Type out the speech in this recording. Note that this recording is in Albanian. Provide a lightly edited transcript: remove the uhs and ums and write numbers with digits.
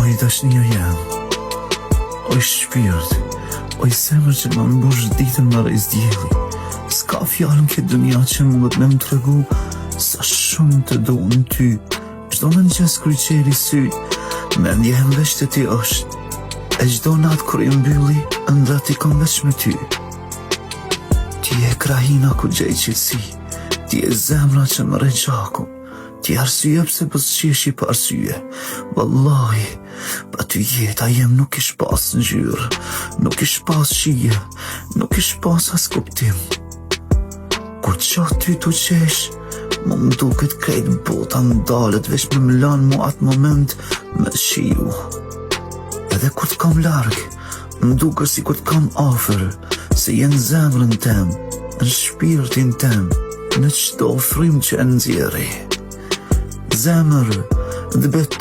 Oj dashnia jem, oj shpirt, oj zemër që më mbush ditën me rreze dielli. S'ka fjalë në këtë dunja që mundet me më tregu sa shumë të du unë ty. Çdo mëngjes kur i çeli sytë, mendja jem veç te ti është. E çdo natë kur i mbylli, ëndrrat i kom veç me ty. Ti je krahina ku gjej qetësi, ti je zemra që më rreh gjaku. Ti je arsyeja pse buzëqeshi pa arsye. Vallahi, pa ty jeta jem nuk kish pas ngjyrë, nuk kish pas shije, nuk kish pas as kuptim. Kur të shoh ty tu qesh, mu më duket krejt bota ndalet veç me më lanë mu atë moment me shiju. Edhe kur të kam larg, më duket sikur të kam afër, se je në zemrën tem, në shpirtin tem, në çdo frymë që e nxjerri. Zemër, të beton.